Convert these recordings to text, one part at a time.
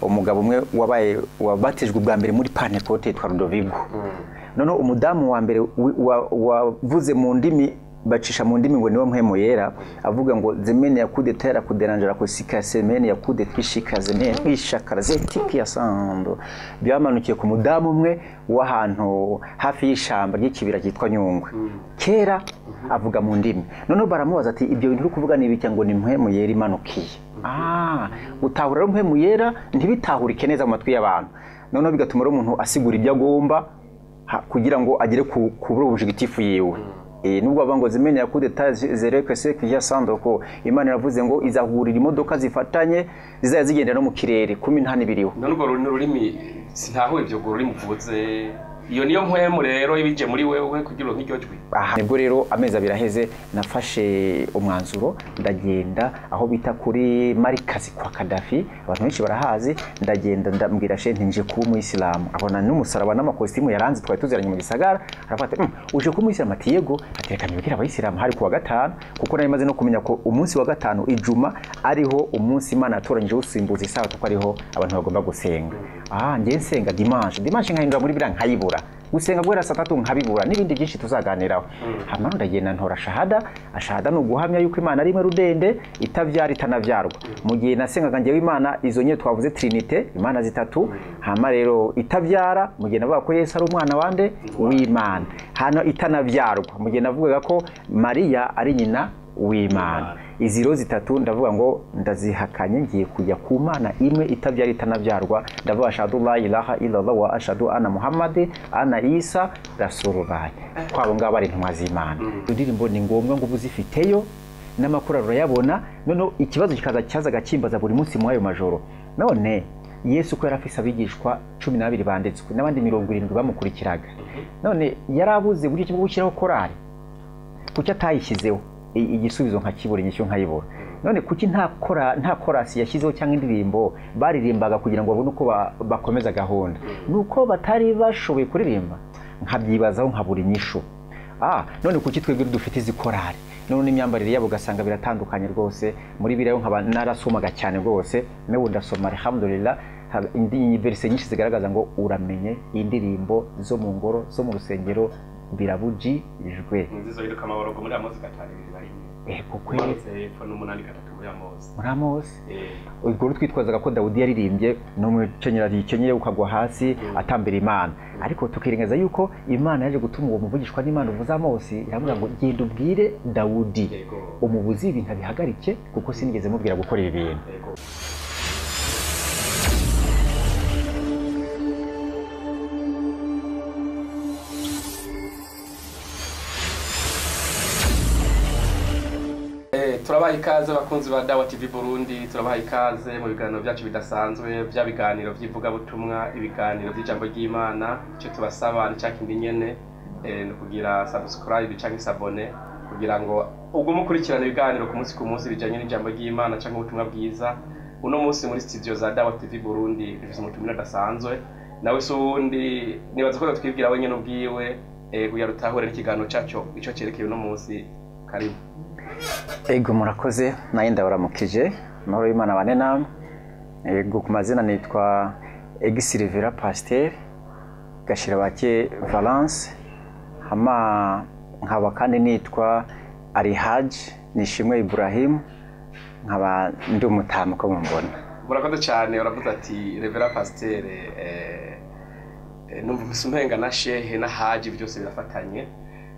Umugabo umwe wabaye wabatijwe ubwa mbere muri Pentecote yitwa Ludovigo. Noneho umudamu wa mbere wavuze mu ndimi, bacisha mu ndimi ngo niwe mpwemu yera, avuga ngo zemene ya kude tera kuderanjera kusika semene ya kude twishika zemene ishakara zetiki ya sando. Byamanukiye ku mudamu umwe w'ahantu hafi y'ishamba ry'ikibira cyitwa Nyungwe. Kera avuga mu ndimi. Noneho baramubaza ati ibyo bintu uri kuvuga ni ibiki? Ngo ni mpwemu yera imanukiye. Gutahura rero mpwemu yera ntibitahurike neza mu matwi y'abantu. Noneho bigatuma rero umuntu asigura ibyo agomba kugira ngo agere ku objectif yiwe. Nubwo bavuga ngo zimene ya kudeta zereke se kija sando, ko Imana iravuze ngo izahurira imodoka zifatanye zizajya zigenda no mu kirere 12 biriho. None urwo rurimi sintaho ibyo rurimi uvuze, iyo niyo mpwemu rero ibije muri wewe kugira ngo nk'iryo jwi. Aha nibwo rero amezi abiri aheze nafashe umwanzuro, ndagenda aho bita kuri Marikazi kwa Kadafi, abantu benshi barahazi. Ndagenda ndambwira shehe nje kuba umuyisilamu, abona n'umusaraba n'amakositimu yaranze twari tuziranye mu gisagara, arafata uje kuba umuyisilamu? Ati yego. Ati reka nibwire abayisilamu. Hari kuwa gatanu, kuko nari maze no kumenya ko umunsi wa gatanu ijuma ariho umunsi Imana yatoranyije usimbuza isabato, ko ariho abantu bagomba gusenga. Ngiye nsenga dimanche nkahindura muri biriya nkayibura, gusenga guhera saa tatu nkabibura, n'ibindi byinshi tuzaganiraho. Hama ndagenda ntora shahada. Shahada ni uguhamya yuko Imana ari imwe rudende, itavyara itanavyarwa. Mu gihe nasengaga njyewe Imana izo nye twavuze Trinité, Imana zitatu, hama rero itavyara mu gihe navuga ko Yesu ari umwana wande w'Imana, hano itanavyarwa mu gihe navugaga ko Mariya ari nyina w'Imana. Izi rero zitatu ndavuga ngo ndazihakanye, ngiye kujya ku Mana imwe itabyara itanabyarwa. Ndavuga ashhadu la ilaha illallah wa ashhadu anna Muhammad ana Isa rasulullah, kwabo ngabo ari intumwa z'Imana. Indirimbo ni ngombwa ngo uzifiteyo n'amakuru urayabona. Noneho ikibazo kikaza cyazaga kimbaza buri munsi mu ayo majoro, none Yesu ko yarafise abigishwa 12 banditswe n'abandi 70 bamukurikiraga, none yarabuze buryo bwo gushyiraho korali, kuki atayishyizeho? Igisubizo nkakibura, inyishu nkayibura. None kuki nta korasi yashyizeho cyangwa indirimbo baririmbaga kugira ngo babone uko bakomeza gahunda? Nuko batari bashoboye kuririmba, nkabyibazaho nkabura inyishu. None kuki twebwe dufite izi korali, none n'imyambarire yabo ugasanga biratandukanye rwose. Muri biriya nkaba narasomaga cyane rwose, n'ubu ndasoma alhamdulillah. Indi verse nyinshi zigaragaza ngo uramenye indirimbo zo mu ngoro zo mu rusengero birabujijwe. Nzizo yiruka amaborogo muri Amosi 5:21. Kuko hepfo n'umunani gatatu muri Amosi. Muri Amosi. Ubwo twitwazaga ko Dawudi yaririmbye n'umukenyera yikenyeye ukagwa hasi atambira Imana. Ariko tukirengaza yuko Imana yaje gutuma uwo muvugishwa n'Imana uvuze Amosi, iramubwira ngo genda ubwire Dawudi umubuzi ibintu abihagarike, kuko sinigeze mubwira gukora ibi bintu. Turabaha ikaze abakunzi ba Dawa TV Burundi, turabaha ikaze mu biganiro byacu bidasanzwe, bya biganiro by'ivugabutumwa, ibiganiro by'ijambo ry'Imana. Icyo tubasaba ni cya kindi nyene, ni kugira subscribe cyangwa s'abonner kugira ngo ugume ukurikirana ibiganiro ku munsi ku munsi bijanye n'ijambo ry'Imana cyangwa ubutumwa bwiza. Uno munsi muri studio za Dawa TV Burundi dufise umutumire adasanzwe, nawe se uwundi nibaza ko twibwira wenyene ubwiwe, kugira rutahure n'ikiganiro cyacu ico cerekeye uno munsi. Karibu. Ego murakoze, naye ndabaramukije, amahoro y'Imana bane namwe. Ego ku mazina nitwa Egisilivera Pasteur Gashirabake Valence, hama nkaba kandi nitwa Alihaji Nishimwe Ibrahim, nkaba ndi umutamu ko mumbona. Murakoze cyane. Uravuze ati Revera Pasteur, numva umenga na shehe na haji byose birafatanye.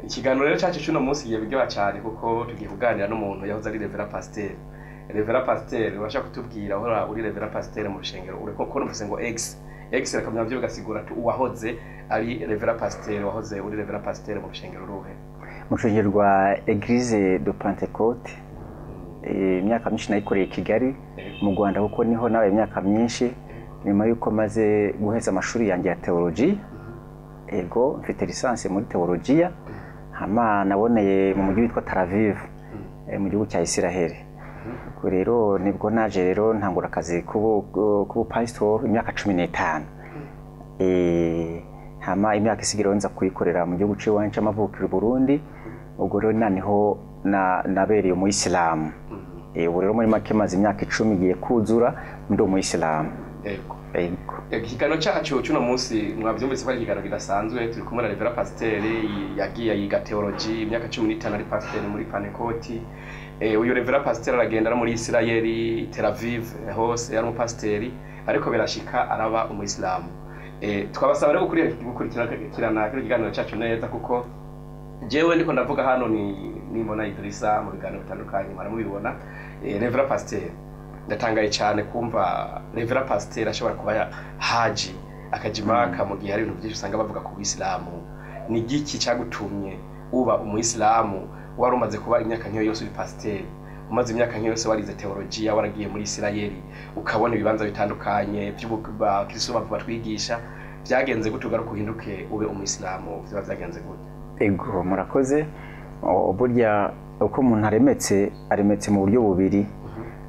Ikiganiro rero cyacu cy'uno munsi giye biryoha cyane, kuko tugiye kuganira n'umuntu yahoze ari Revera Pasteur. Revera Pasteur, urashaka kutubwira aho uri Revera Pasteur mu rushengero? Ureko ko numvise ngo ex rakamya byo bigasigura ati uwahoze ari Revera Pasteur, wahoze uri Revera Pasteur mu rushengero ruhe? Mu rushengero rwa Eglise de Pentecote. Imyaka myinshi nayikoreye i Kigali mu Rwanda, kuko niho nabaye imyaka myinshi nyuma yuko maze guheza amashuri yanjye ya theology. Ego mfite licence muri theologia, hama naboneye mu mujyi witwa Tel Aviv mu gihugu cya Israel. Ubwo rero nibwo naje rero ntangura akazi kubu pastor imyaka 15. Hama imyaka isigira nza kuyikorera mu gihugu c'iwanje c'amavukiro Burundi. Ubwo rero naniho nabereye umuyisilamu. Ubu rero muri make maze imyaka 10 igiye kuzura ndi umuyisilamu. Yego. Yego. Ikiganiro cyacu cy'uno munsi mwabyumvise ko ari ikiganiro kidasanzwe. Turi kumwe na Reverend Pasiteri, yagiye yiga theology imyaka 15 ari pasiteri muri Panekoti. Uyu Reverend Pasiteri aragenda no muri Isirayeli, Tel Aviv hose yari umupasiteri, ariko birashika araba umuyisilamu. Twabasaba rero gukurikirana kino kiganiro cyacu neza, kuko jewe ndiko ndavuga hano ni nimbona Idrissa mu biganiro bitandukanye muramubibona. Reverend Pasiteri, ndatangaye cyane kumva Reverend Pasiteri ashobora kuba haji akajimaka mu gihe hari ibintu byinshi usanga bavuga ku Bisilamu. Ni giki cyagutumye uba umuyisilamu wari umaze kuba imyaka nk'iyo yose uri pasiteri, umaze imyaka nk'iyo yose warize teologiya, waragiye muri Isirayeli ukabona ibibanza bitandukanye by'abakristo batwigisha? Byagenze gute ugaruka uhinduke ube umuyisilamu? Byaba byagenze gute? Ego, murakoze. Burya uko umuntu aremetse, aremetse mu buryo bubiri.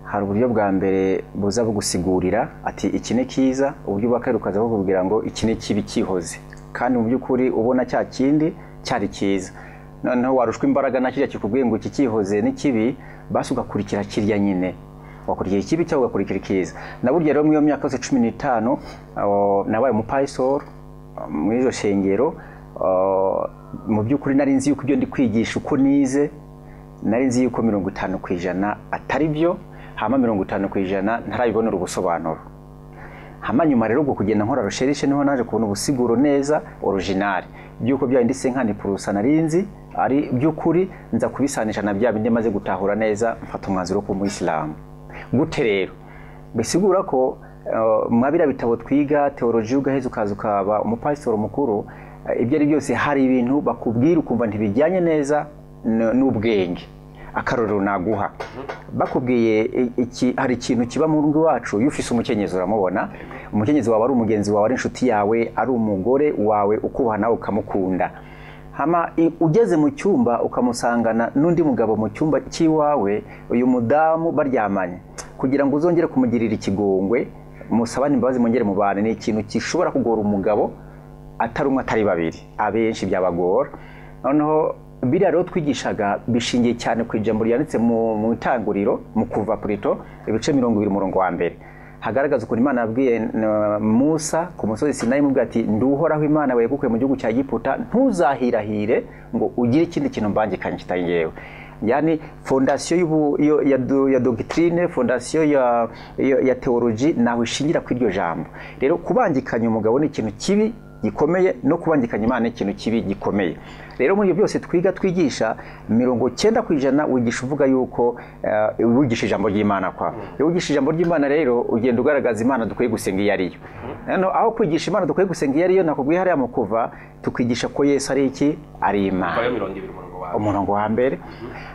Hari uburyo bwa mbere buza bugusigurira ati iki ni kiza, uburyo bwa kabiri ukaza bukubwira ngo iki ni kibi kihoze, kandi mu by'ukuri ubona cya kindi cyari cyiza. Noneho warushwa imbaraga na kirya kikubwiye ngo iki kihoze ni kibi, basi ugakurikira kirya nyine, wakurikira ikibi cyangwa ugakurikira ikiza. Na burya rero muri iyo myaka yose 15 nabaye umupayisoro muri iryo shengero. Mu by'ukuri nari nzi yuko ibyo ndi kwigisha uko nize, nari nzi yuko 50% atari byo, hama 50% ntarabibonera ubusobanuro. Hama nyuma rero ubwo kugenda nkora recherche niho naje kubona ubusiguro neza original byuko bya ndise nkani purusa narinzi ari by'ukuri, nza kubisanisha na bya bindi maze gutahura neza, mfata umwanzuro ko umuyisilamu. Gute rero bisigura ko mwabira bitabo twiga theology ugaheza ukaza ukaba umupasitoro mukuru, ibyo ari byose hari ibintu bakubwira ukumva ntibijyanye neza n'ubwenge. Akarorero naguha, bakubwiye iki, hari ikintu kiba mu rugo iwacu. Iyo ufise umukenyezi uramubona, umukenyezi wawe ari umugenzi wawe, ari inshuti yawe, ari umugore wawe ukubaha nawe ukamukunda. Hama ugeze mu cyumba ukamusangana n'undi mugabo mu cyumba cy'iwawe, uyu mudamu baryamanye, kugira ngo uzongere kumugirira ikigongwe musabane imbabazi mwongere mubane, ni ikintu gishobora kugora umugabo atari umwe atari babiri, abenshi byabagora. Noneho biriya rero twigishaga bishingiye cyane ku ijambo ryanditse mu itanguriro, mu Kuva Plutôt, ibice 20 umurongo wa mbere, hagaragaza ukuntu Imana yabwiye Musa ku musozi Sinayi, imubwira ati nduhoraho Imana yagukuye mu gihugu cya Egiputa, ntuzahirahire ngo ugire ikindi kintu mbangikanye kitari njyewe. Yani fondation ya doctrine, fondation ya theology naho ishingira ku iryo jambo. Rero kubangikanya umugabo ni ikintu kibi gikomeye, no kubangikanya Imana ni ikintu kibi gikomeye. Rero muri ibyo byose twiga twigisha 90% wigisha uvuga yuko wigisha ijambo ry'Imana kwa. Iyo wigisha ijambo ry'Imana rero ugenda ugaragaza Imana dukwiye gusenga iyo ariyo. Noneho aho kwigisha Imana dukwiye gusenga iyo ariyo, nakubwiye hariya mu Kuva tukigisha ko Yesu ari iki? Ari Imana. Kuvayo 20 umurongo wa mbere. Umurongo wa mbere.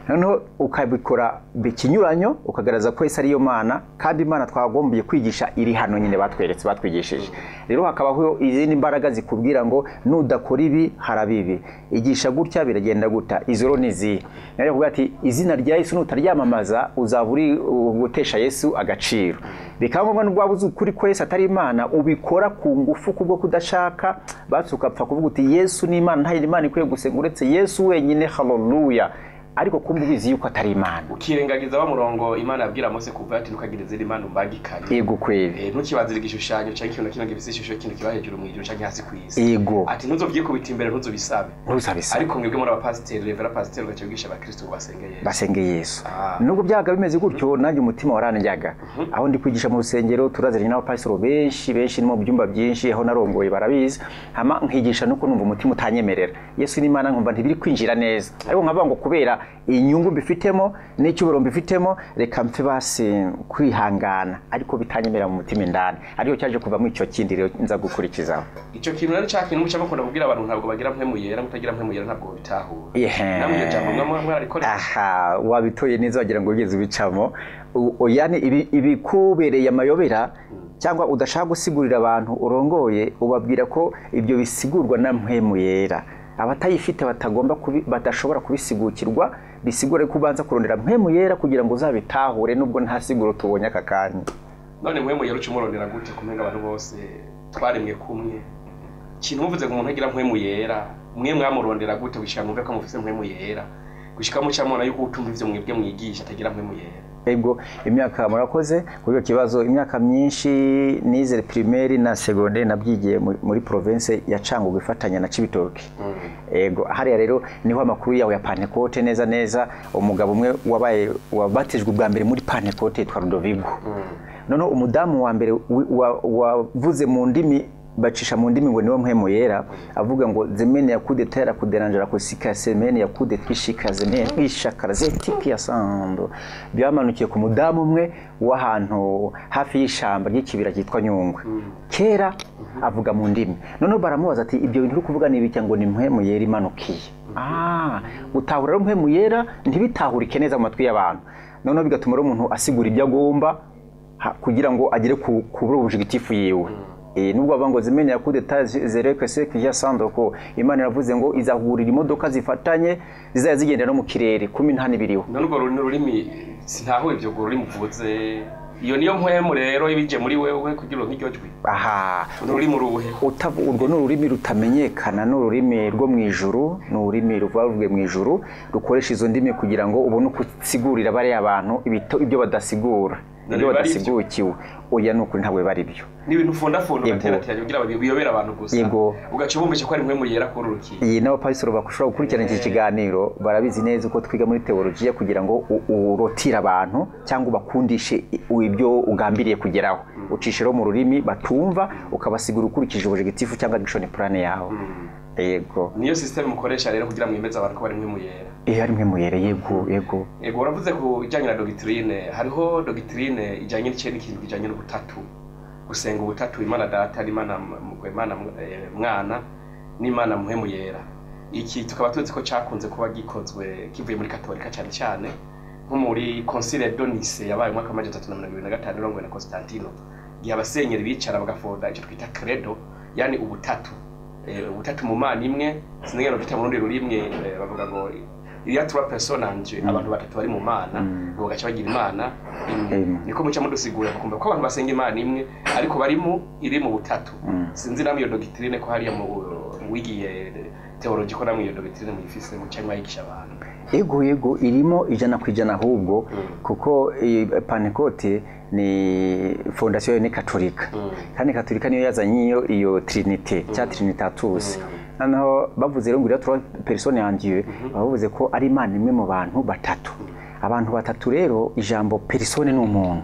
Noneho ukabikora bikinyuranyo, ukagaragaza ko Yesu ariyo Mana, kandi Imana twagombiye kwigisha iri hano nyine batweretse, batwigishije. Rero hakabaho izindi mbaraga zikubwira ngo nudakora ibi harabibi, igisha gutya biragenda guta, izo ni izihe. Nayo kuvuga ati izina rya Yesu nutaryamamaza uzaba uri gutesha Yesu agaciro. Bikaba ngombwa nubwo waba uzi ukuri ko Yesu atari Imana, ubikora ku ngufu kubwo kudashaka, batse ukapfa kuvuga uti Yesu ni Imana, nta yindi Mana ikwiye gusenga uretse Yesu wenyine, haleluya. Ariko kumva ubizi yuko atari Imana, ukirengagiza wa murongo Imana yabwira Mose kuva ati ntukagire izindi mana umbangikanye. Yego kweli. Ntukibazire igishushanyo cyangwa ikintu na kimwe gifise ishusho y'ikintu kiba hejuru mu ijuru cyangwa hasi ku isi. Yego. Ati ntuzovyikubita imbere, ntuzobisabe. Ntuzabisabe. Ariko mwebwe muri abapasiteri, Reverend Pasiteri, ugaca wigisha abakristo ngo basenge Yesu. Basenge Yesu. Nubwo byaga bimeze gutyo, nanjye umutima warandyaga. Aho ndi kwigisha mu rusengero turaziranye n'abapasiteri benshi benshi, no mu byumba byinshi aho narongoye barabizi. Hama nkigisha nuko numva umutima utanyemerera. Yesu ni Imana nkumva ntibiri kwinjira neza. Ariko nkavuga ngo kubera inyungu mbifitemo n'icyubahiro mbifitemo, reka mpfe basi kwihangana, ariko bitanyemera mu mutima indani. Ariko cyaje kuva mu icyo kindi rero nza gukurikizaho. Icyo kintu rero cya kintu muca mukunda kubwira abantu, ntabwo bagira mpemu yera, mutagira mpemu yera ntabwo bitahura. Namwe iryo jambo mwararikoresha. Aha, wabitoye neza wagira ngo ugeze ubicamo. Yani ibikubereye amayobera cyangwa udashaka gusigurira abantu urongoye, ubabwira ko ibyo bisigurwa na mpemu yera. Abatayifite batagomba badashobora kubisigukirwa, bisigure kubanza kurondera mpemu yera kugira ngo uzabitahure, nubwo nta siguro tubonye aka kanya. None mpemu yera ucumurondera gute kumenga abantu bose twaremwe kumwe? Ikintu muvuze ngo umuntu agira mpemu yera, mwe mwamurondera gute gushika mwumve ko mufise mpemu yera? Gushika muca mubona yuko utumva ivyo mwebwe mwigisha atagira mpemu yera. Ego, imyaka, murakoze kuri icyo kibazo. Imyaka myinshi nize primaire na secondaire nabyigiye muri province ya Cangugu ifatanya na Cibitoke. Ego, hariya rero niho amakuru yawe ya Pentecôte neza neza. Umugabo umwe wabaye wabatijwe ubwa mbere muri Pentecôte yitwa Ludovigo. Noneho umudamu wa mbere wavuze mu ndimi, bacisha mu ndimi ngo niwe mpwemu yera, avuga ngo zemene ya kudetera kuderanjera kusika semene ya kudetwishika zemene ishakara zetiki ya sando, byamanukiye ku mudamu umwe w'ahantu hafi y'ishamba ry'ikibira cyitwa Nyungwe kera, avuga mu ndimi. Noneho baramubaza ati: "Ibyo bintu uri kuvuga ni ibiki?" Ngo ni mpwemu yera imanukiye. Gutahura rero mpwemu yera ntibitahurike neza mu matwi y'abantu, noneho bigatuma rero umuntu asigura ibyo agomba kugira ngo agere ku objectif yiwe. Nubwo bavuga ngo zimenya ya coup d'état zereke se kijya sandoko, Imana iravuze ngo izahurira imodoka zifatanye zizajya zigenda no mu kirere, kumi nta n'ibiriho. None urwo rurimi sintaho, ibyo urwo rurimi uvuze, iyo niyo mpwemu rero ibije muri wewe kugira ngo nk'iryo jwi? Aha. Ururimi uruhe? Urwo ni ururimi rutamenyekana, ni ururimi rwo mu ijuru, ni ururimi ruva ruvuye mu ijuru rukoresha izo ndimi kugira ngo ubone uko usigurira bariya bantu ibyo badasigura, None ibyo biba ari ibyo? badasigukiwe. Oya, ni ukuri ntabwo biba ari byo. Ni ibintu ufundafunda, Yego. ugaterateranya kugira ngo biyobere abantu gusa, Yego. ugaca ubumvisha ko ari mpwemu yera kururukiye. Iyi n'abapasitoro bashobora gukurikirana iki kiganiro barabizi neza uko twiga muri teologiya kugira ngo urotire abantu cyangwa ubakundishe ibyo ugambiriye kugeraho. Ucisha rero mu rurimi batumva, ukabasigura ukurikije objectif cyangwa action plan yawe. Yego. Niyo system mukoresha rero kugira mwemeze abantu ko bari mpwemu yera? Iyo ari mpwemu yera, yego. Ego, uravuze ku bijyanye na doctrine. Hariho doctrine ijyanye n'ikintu kijyanye n'ubutatu, gusenga ubutatu, Imana Data n'Imana Imana Mwana n'Imana Mpwemu Yera. Iki tukaba tuzi ko cyakunze kuba gikozwe kivuye muri Katolika, cyane cyane nko muri Concile de Nice yabaye mu mwaka wa 325 irongowe na Constantino, igihe abasenyeri bicara bagafonda icyo twita credo, yani ubutatu, ubutatu mu Mana imwe. Sinigera byita mu rundi rurimi, bavuga ngo il y a trois personnes en Dieu, abantu batatu bari mu Mana, ngo bagaca bagira Imana imwe. Imwe. Niko muca mudusigura bakumva ko abantu basenga Imana imwe ariko bari mu iri mu butatu. Sinzi namwe iyo doctrine ko hariya mu wigiye théologie, ko namwe iyo doctrine muyifise muca mwayigisha abantu? Yego, irimo 100% ahubwo, kuko iyi Pentecôte ni fondation ni katolika, kandi katolika niyo yazanye iyo trinité cyangwa trinitatus. Noneho bavuze rero ngo iriya trois personnes en Dieu, bavuze ko ari Imana imwe mu bantu batatu. Abantu batatu rero, ijambo personne ni umuntu.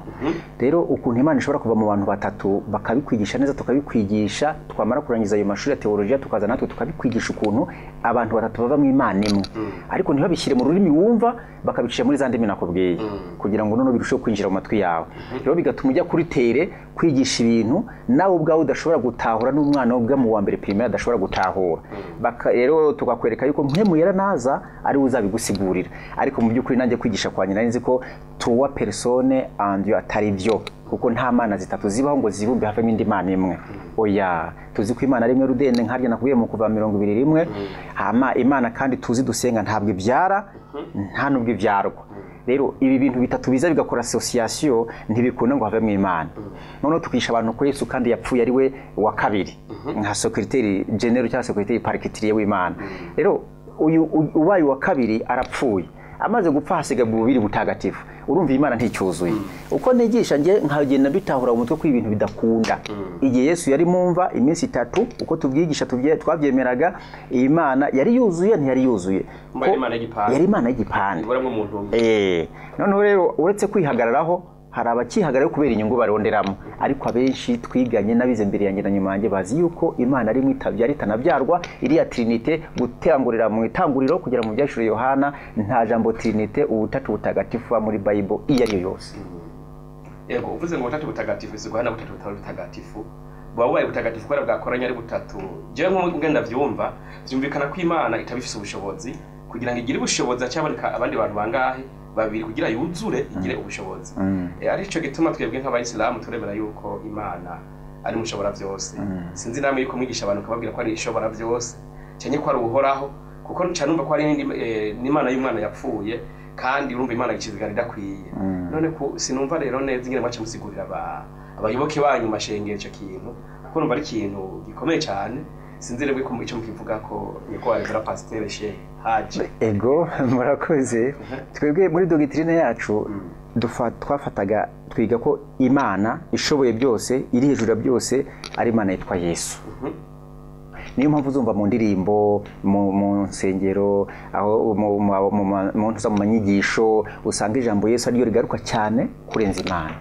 Rero ukuntu Imana ishobora kuva mu bantu batatu, bakabikwigisha neza, tukabikwigisha, twamara kurangiza ayo mashuri ya teologiya tukaza natwe tukabikwigisha ukuntu abantu batatu bava mu Imana imwe, ariko ntibabishyire mu rurimi wumva, bakabicisha muri za ndimi nakubwiye kugira ngo noneho birusheho kwinjira mu matwi yawe. Rero bigatuma ujya kuri terrain kwigisha ibintu nawe ubwawe udashobora gutahura, n'umwana ubwe mu wa mbere primaire adashobora gutahura. Rero tukakwereka yuko mpwemu yera naza ari we uzabigusigurira. Ariko mu by'ukuri nanjye kwigisha kwa nyina nzi ko trois personnes en Dieu atari byo, kuko nta mana zitatu zibaho ngo zibumbe havemo indi mana imwe. Oya, tuzi ko Imana ari imwe rudende, nkarya nakubwiye mu Kuva 21. Hama Imana kandi tuzi dusenga ntabwo ibyara, nta nubwo ibyarwa. Rero ibi bintu bitatu biza bigakora association, ntibikunda ngo havemo Imana. Noneho tukisha abantu ko Yesu kandi yapfuye ari we wa kabiri nka secrétaire général cyangwa secrétaire particulier w'Imana. Rero uyu ubaye uwa kabiri arapfuye, amaze gupfa hasigaye bubiri butagatifu. Urumva Imana nticyuzuye. Uko nigisha nge nkagenda mbitahura mu mutwe ko ibintu bidakunda. Igihe Yesu yari mumva iminsi 3, uko tubyigisha twabyemeraga, iyi Mana yari yuzuye, ntiyari yuzuye? Mba yari Imana y'igipande. Yari Imana y'igipande. Iburamwo umuntu umwe. Noneho rero uretse kwihagararaho, hari abakihagararaho kubera inyungu baronderamo, ariko abenshi twiganye n'abize mbere yanjye na nyuma yanjye bazi yuko Imana ari imwe itabyara itanabyarwa. Iriya trinité, gutangurira mu Itanguriro kugera mu Byahishuriwe Yohana, nta jambo trinité, ubutatu butagatifu buba muri Bible iyo ari yo yose. Yego, uvuze ngo butatu butagatifu, bisigwa na butatu butari butagatifu, buba bubaye butagatifu kubera bwakoranye ari butatu. Jewe nk'uko ndavyumva, vyumvikana ko Imana itabifise ubushobozi. Kugira ngo igire ubushobozi acaboneka abandi bantu bangahe? Babiri, kugira yuzure igire ubushobozi. Arico gituma twebwe nk'abayisilamu turemera yuko Imana ari mushobora byose. Sinzi namwe yuko mwigisha abantu ukababwira ko ari ishobora byose cyane, ko ari uhoraho, kuko nca numva ko ari n'Imana y'umwana yapfuye, kandi urumva Imana ikizigara idakwiye. None ku sinumva rero neza ingene mwaca musigurira abayoboke banyu mu mashengero ico kintu, kuko numva ari ikintu gikomeye cyane. Sinzi rero ko ico mukivuga ko niko wabibura, Pasiteri Shehe Haji. Ego, murakoze. Twebwe muri doctrine yacu Twafataga twiga ko Imana ishoboye byose, iri hejuru ya byose, ari Imana yitwa Yesu. Niyo mpamvu uzumva mu ndirimbo, mu nsengero, aho mu manyigisho usanga ijambo Yesu ariryo rigaruka cyane kurenza Imana.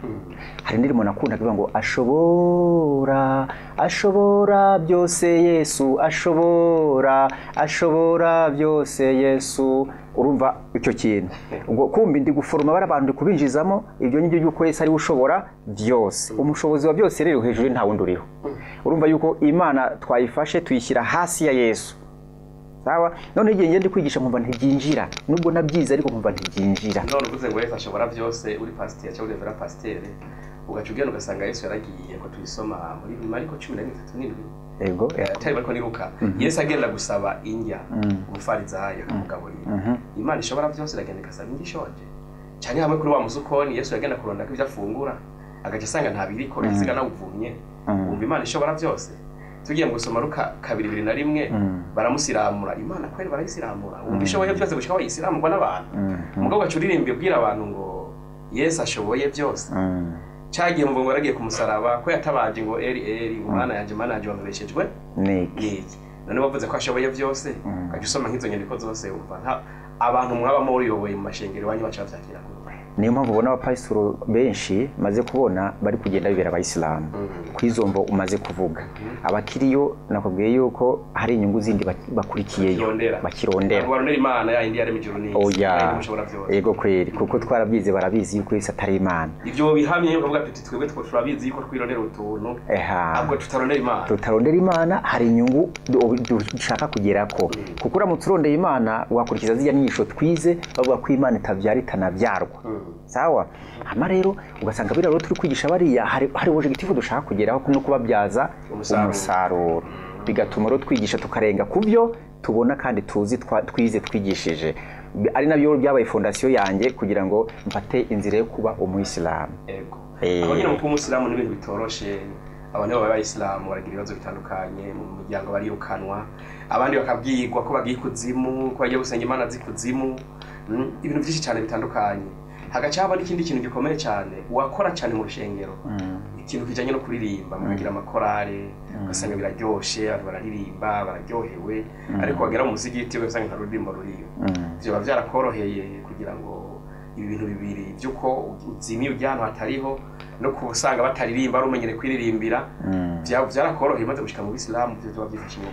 Hari indirimbo nakundaga ivuga ngo ashobora, ashobora byose Yesu, ashobora, ashobora byose Yesu. Urumva icyo kintu. Ubwo kumbi ndi guforoma bari abantu, ndi kubinjizamo ibyo ngibyo by'uko Yesu ari we ushobora byose. Umushobozi wa byose rero hejuru nta wundi uriho. Urumva yuko Imana twayifashe tuyishyira hasi ya Yesu. Sawa? None igihe ngende kwigisha nkumva ntibyinjira. Nubwo nabyize ariko nkumva ntibyinjira. None uvuze ngo Yesu ashobora byose, uri pasiteri cyangwa uri pasiteri, ugaca ugenda ugasanga Yesu yaragiye, ko tubisoma muri Mariko 13:7. Yego. Atari bariko niruka. Yesu agenda gusaba indya umufarizayo akamugaburira. Imana ishobora byose iragenda igasaba indya ishonje. Cyane hamwe kuri wa musukoni Yesu yagenda kuronda ko ibyo afungura, agaca asanga nta biriko, yasiga nawuvumye. Umva Imana ishobora byose. Tugiye mu gusoma Luka 2:21, baramusiramura. Imana kweri barayisiramura. Umva ishoboye byose gushika bayisiramurwa n'abantu. Umugabo gaca uririmba ubwira abantu ngo Yesu ashoboye byose. Cyagiye mu ngo yaragiye kumusaraba ko yatabaje ngo eri eri ngo Mana yanjye, Mana yanjye wamubeshejwe niki. None bavuze ko ashoboye byose, ukaje usoma nk'izo nyandiko zose wumva nta abantu mwaba muriyoboye mu mashengero wanyu baca bavyakira. Niyo mpamvu ubona abapasitoro benshi maze kubona bari kugenda bibera abayisilamu. Kwizombo umaze kuvuga. Abakiriyo nakubwiye yuko hari inyungu zindi bakurikiyeyo, bakirondera. Barondera Imana ya indi yaremye ijuru n'isi. Oya. Yego kweri, kuko twarabyize barabizi yuko Yesu atari Imana. Ivyo bihamye ukavuga ati twebwe turabizi yuko twirondera utuntu. Ahubwo tutarondera Imana. Tutarondera Imana, hari inyungu dushaka kugerako. Kuko uramutse urondeye Imana wakurikiza ziriya nyigisho twize bavuga ko Imana itavyara itanavyarwa. Sawa? Hama rero ugasanga bira rero turi kwigisha bariya hari objective dushaka kugeraho no kubabyaza umusaruro. Bigatuma rero twigisha tukarenga kubyo tubona kandi tuzi twize twigishije. Ari nabyo byabaye fondation yanjye kugira ngo mfate inzira yo kuba umuyisilamu. Yego. Aho nyine kuba umuyisilamu n'ibintu bitoroshe. Abantu baba abayisilamu baragira ibibazo bitandukanye mu muryango, barirukanwa, abandi bakabwirwa ko bagiye kuzimu, ko bagiye gusenga Imana zikuzimu, ibintu byinshi cyane bitandukanye. Hagaca haba n'ikindi kintu gikomeye cyane wakora cyane mu rushengero, ikintu kijanye no kuririmba, mukagira amakorale, ugasanga biraryoshe, abantu bararirimba bararyohewe, ariko wagera mu musigiti ugasanga nta ruririmbo ruriyo. Ivyo biba vyarakoroheye kugira ngo ibi bintu bibiri by'uko uzimiye ujya ahantu hatariho no kubusanga bataririmba ari umenyere kwiririmbira, vyarakoroheye maze gushika mu Bisilamu. Ivyo biba byifashe mu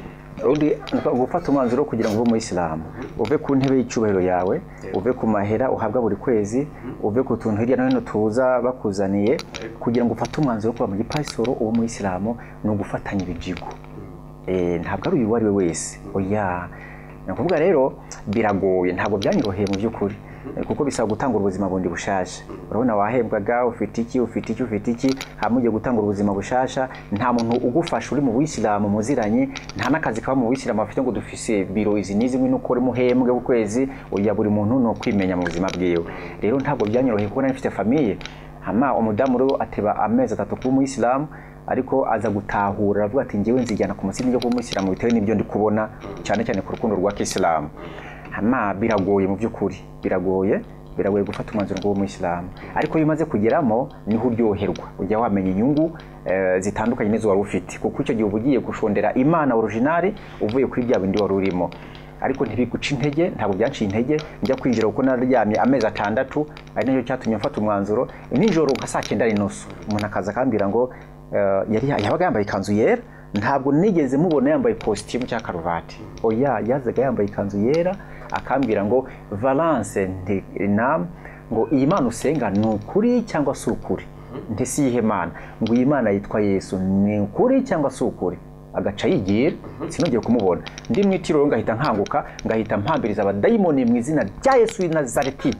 undi gufata umwanzuro kugira ngo ube umuyisilamu, uve ku ntebe y'icyubahiro yawe, uve ku mahera uhabwa buri kwezi, uve ku tuntu hirya no hino tuza bakuzaniye, kugira ngo ufate umwanzuro kuba mu gipasitoro uwo muyisilamu ni ugufatanya ibijigo. Ntabwo ari uyu uwo ari we wese. Oya. Ni ukuvuga rero biragoye, ntabwo byanyoroheye mu by'ukuri, kuko bisaba gutanga ubuzima bundi bushasha. Urabona wahembwaga ufite iki, ufite iki, ufite iki, hama ugiye gutanga ubuzima bushasha, nta muntu ugufasha uri mu buyisilamu muziranye, nta n'akazi kaba mu buyisilamu afite ngo dufise biro izi n'izi ngwino ukore muhembwe ku kwezi. Oya, buri muntu ni ukwimenya mu buzima bwiwe. Rero ntabwo byanyoroheye kuko nari mfite famille. Hama umudamu rero ateba amezi 3 kuba umuyisilamu, ariko aza gutahura aravuga ati njyewe nzijyana ku musingi yo kuba umuyisilamu bitewe n'ibyo ndi kubona, cyane cyane ku rukundo rwa Kisilamu. Hama biragoye mu by'ukuri, biragoye gufata umwanzuro ngo umuyisilamu, ariko iyo umaze kugeramo niho uryoherwa, ujya wamenya inyungu zitandukanye n'izo wari ufite, kuko icyo gihe uba ugiye gushondera Imana originale uvuye kuri bya bindi wari urimo. Ariko ntibiguca intege, ntabwo byanciye intege njya kwinjira, kuko nararyamye amezi 6, ari nacyo cyatumye mfata umwanzuro. Nijoro nka saa 9:30 umuntu akaza akambwira ngo yabaga yambaye ikanzu yera, ntabwo nigeze mubona yambaye costume cyangwa karuvati. Oya, yazaga yambaye ikanzu yera akambwira ngo Valence nti nam ngo iyi Mana usenga ni ukuri cyangwa si ukuri? Nti si iyihe Mana? Ngo iyi Mana yitwa Yesu ni ukuri cyangwa si ukuri? Agaca yigira, sinongeye kumubona. Ndi mu itiro ngahita nkanguka, ngahita mpambiriza abadayimoni mu izina rya Yesu w'i Nazareti.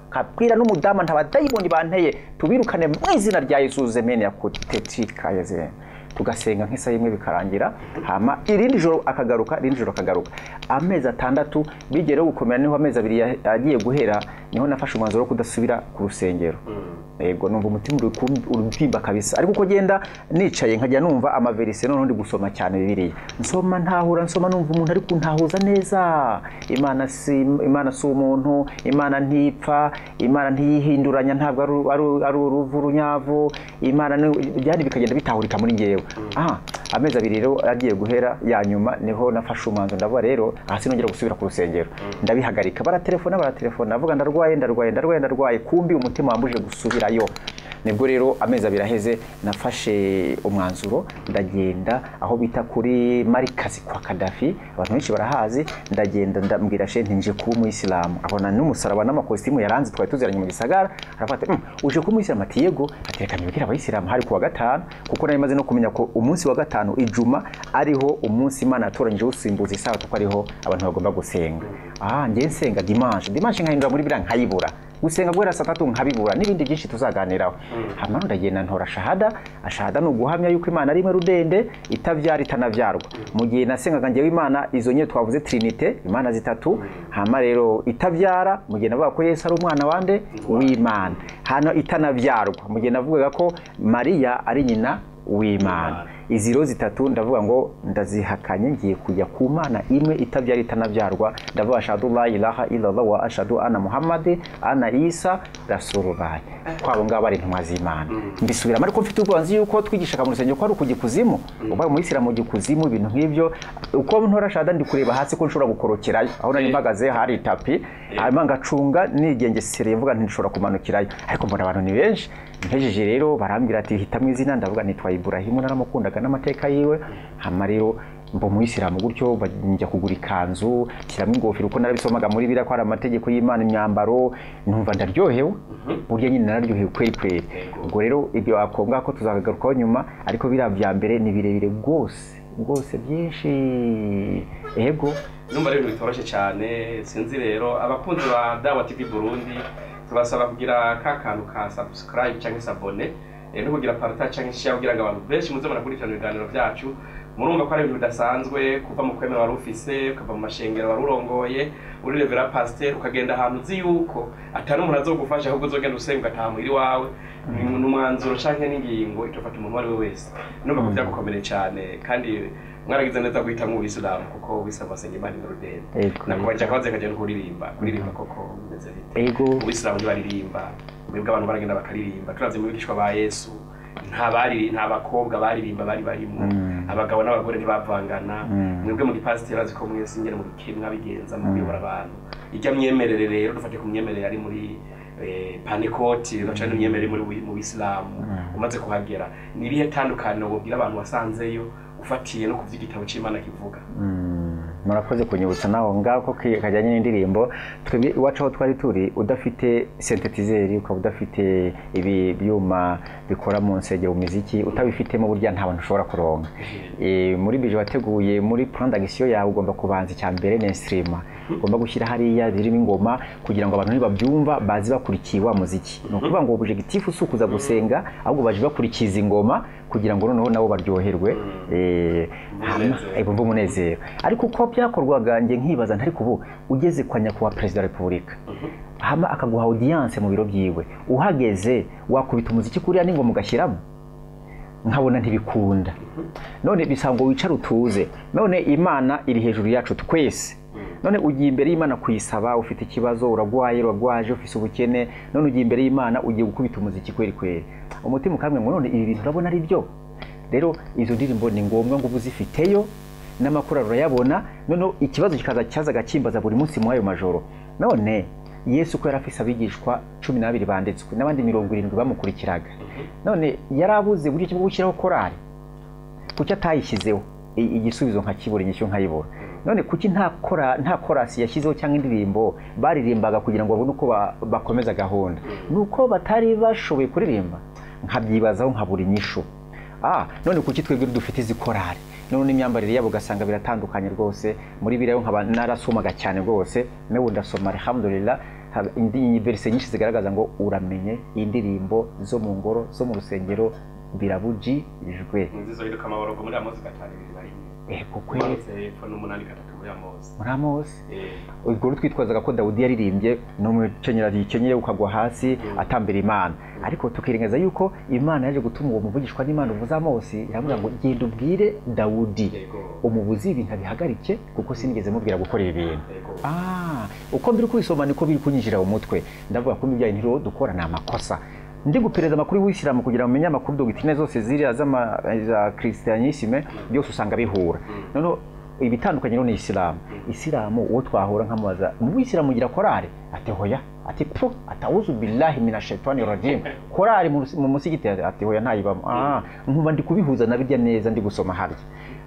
Kabwira n'umudama nta badayimoni banteye, tubirukane mu izina rya Yesu zemene ya kutetika yaze. Tugasenga nk'isaha imwe bikarangira, hama irindi joro akagaruka, irindi joro akagaruka. Amezi 6 bigere gukomera, niho amezi 2 agiye guhera, niho nafashe umwanzuro wo kudasubira ku rusengero. Yego, numva umutima urubyimba kabisa, ariko uko genda nicaye nkajya numva amaverise, noneho ndi gusoma cyane Bibiliya, nsoma ntahura, nsoma numva umuntu ari kuntahuza neza. Imana si umuntu, Imana ntipfa, Imana ntiyihinduranya, ntabwo ari uruvu runyavu, Imana byandi bikagenda bitahurika muri ngewe. Amezi abiri rero agiye guhera ya nyuma, niho nafashe umwanzuro, ndavuga rero aha sinongera gusubira ku rusengero, ndabihagarika. Baratelefona, avuga ndarwaye ndarwaye ndarwaye ndarwaye, kumbi umutima wambuje gusubirayo. Nibwo rero amezi abiri aheze nafashe umwanzuro, ndagenda aho bita kuri Marikazi kwa Kadafi, abantu benshi barahazi, ndagenda ndambwira shehe nti nje kuba umuyisilamu. Abona n'umusaraba n'amakositimu yaranze, twari tuziranye mu gisagara, aravuga ati uje kuba umuyisilamu? Ati yego. Ati reka mbibwire abayisilamu. Hari kuwa gatanu, kuko nari maze no kumenya ko umunsi wa gatanu ijuma ariho umunsi Imana yatoranyije usimbuza isabato, ko ariho abantu bagomba gusenga. Ngiye nsenga dimanche nkahindura muri biriya nkayibura, gusenga guhera saa tatu nkabibura, n'ibindi byinshi tuzaganiraho. Hama ndagenda ntora shahada. Shahada ni uguhamya yuko Imana ari imwe rudende, itabyara itanabyarwa. Mu gihe nasengaga njyewe Imana izo nye twavuze trinite, Imana zitatu, hama rero itabyara, mu gihe navuga ko Yesu ari umwana wande w'Imana, hano itanabyarwa, mu gihe navugaga ko Mariya ari nyina w'Imana. Izi zitatu ndavuga ngo ndazihakanye, ngiye kujya ku Mana imwe itabyara itanabyarwa. Ndavuga ashhadu la ilaha illallah wa ashhadu anna Muhammad ana Isa rasulullah, kwabo ngabo ari intumwa z'Imana. Mbisubiramo, ariko mfite ubwoba nzi yuko twigishaga mu rusengero ko ari ukujya ikuzimu, ubaye umuyisilamu ujya ikuzimu, ibintu nk'ibyo. Uko ntora shahada ndi kureba hasi ko nshobora gukorokerayo, aho nari mpagaze hari itapi, hanyuma ngacunga nigengesereye mvuga nti nshobora kumanukirayo, ariko mbona abantu ni benshi. Mpejeje rero barambwira ati hitamo izina, ndavuga nitwa Ibrahimu, naramukundaga n'amateka yiwe. Hama rero mba umuyisilamu gutyo, njya kugura ikanzu, nshyiramo ingofero, uko narabisomaga muri biriya ko hari amategeko y'Imana, imyambaro, numva ndaryohewe. Burya nyine nararyohewe kweri kweri. Ubwo rero ibyo wakonga ko tuzagarukaho nyuma, ariko biriya bya mbere ni birebire rwose rwose byinshi. Yego, numva ari ibintu bitoroshye cyane. Sinzi rero abakunzi ba Dawa TV Burundi, tubasaba kugira ka kantu ka subscribe cyangwa s'abonner, no kugira partage cyangwa share, kugira ngo abantu benshi muze murakurikirana ibiganiro byacu. Murumva ko ari ibintu bidasanzwe kuva mu kwemera wari ufise, ukava mu mashengero wari urongoye, uri revera pasteur, ukagenda ahantu uzi yuko atari umuntu azogufasha, ahubwo uzogenda usenga ugataha muhira iwawe. Ni umwanzuro canke n'ingingo itofata umuntu uwo ari we wese. Numva ko byagukomereye cyane, kandi mwaragize neza guhitamwo ubuyisilamu, kuko ubuyisilamu basenga Imana imwe rudende. Nakubaje akabazo kajya no kuririmba koko bimeze bite? Ubuyisilamu ntibaririmba, mwebwe abantu baragenda bakaririmba. Turavye mu bigishwa ba Yesu, nta bakobwa baririmba bari barimo, abagabo n'abagore ntibavangana. Mwebwe mu gipasiteri azi ko mwese ingene mu bikemwa bigenza mu kuyobora abantu. Ijya myemerere rero dufate ku myemerere ari muri Pantekoti, gaca n'imyemerere muri mu Bisilamu. Umaze kuhagera ni ibihe tandukaniro wobwira abantu wasanzeyo ufatiye no kuvya igitabo c'Imana kivuga? Murakoze kunyibutsa naho ngaho ko kajyanye n'indirimbo. Twebwe iwacu aho twari turi, udafite synthetizer, ukaba udafite ibi byuma bikora mu nsengero mu muziki, utabifitemo burya nta bantu ushobora kuronka. Muri bije wateguye muri plan d'action yawe, ugomba kubanza icya mbere ni instrument, ugomba gushyira hariya zirimo ingoma kugira ngo abantu nibabyumva bazi bakurikiye wa muziki. Ni ukuvuga ngo objectif si ukuza gusenga, ahubwo baje bakurikiza ingoma kugira ngo noneho nabo baryoherwe, bumve umunezero. Ariko uko byakorwaga nge nkibaza ntari kubu ugeze kwa nyakubahwa perezida wa repubulika, hama akaguha audience mu biro byiwe, uhageze wakubita umuziki kuriya n'ingoma ugashyiramo, nkabona ntibikunda. None bisaba ngo wicare utuze. None Imana iri hejuru yacu twese. None ugiye imbere y'Imana kuyisaba, ufite ikibazo, uragwaye, uragwaje, ufise ubukene, none ugiye imbere y'Imana ugiye gukubita umuziki kweri kweri. Umutima ukamwe ngo none ibi bintu urabona ari byo. Rero izo ndirimbo ni ngombwa ngo ubuzifiteyo, n'amakuru urayabona. None ikibazo kikaza cyazaga kimbaza buri munsi mu ayo majoro. None Yesu ko yarafise abigishwa 12 banditswe n'abandi 70 bamukurikiraga, none yarabuze buryo bwo gushyiraho korali, kuki atayishyizeho? Igisubizo nkakibura, inyishu nkayibura. None kuki nta korasi yashyizeho cyangwa indirimbo baririmbaga kugira ngo babone uko bakomeza gahunda? Nuko batari bashoboye kuririmba, nkabyibazaho nkabura inyishu. None kuki twebwe dufite izi korali? None n'imyambarire yabo ugasanga biratandukanye rwose. Muri biriya nkaba narasomaga cyane rwose, n'ubu ndasoma alhamdulillah, indi verse nyinshi zigaragaza ngo uramenye indirimbo zo mu ngoro zo mu rusengero Birabujijwe. Nzizohinduka amaborogo muri Amosi 5:21. Ego kweli. Umanutse hepfo n'8:3 muri Amosi. Muri Amosi. Ubwo twitwazaga ko Dawudi yaririmbye n'umukenyero yikenyeye ukagwa hasi atambira Imana, ariko tukirengaza yuko Imana yaje gutuma uwo muvugishwa n'Imana uvuze Amosi, iramubwira ngo genda ubwire Dawudi umubuzi ibintu abihagarike, kuko sinigeze mubwira gukora ibi bintu. Uko mbiri kubisoma niko biri kunyinjira mu mutwe, ndavuga ko ibyo bintu dukora ni amakosa. Ndi gupereza amakuru y'Ubuyisilamu kugira ngo menye amakuru dogitine zose ziriya za Christianisme byose usanga bihura. Noneho ibitandukanye no ni Isilamu. Isilamu uwo twahura nkamubaza mu Buyisilamu ugira korari? Ati hoya. Ati pu atawuzu billahi minashaitani rajim. Korari mu musigiti? Ati hoya ntayibamo. Nkumva ndi kubihuza na bijya neza ndi gusoma harya.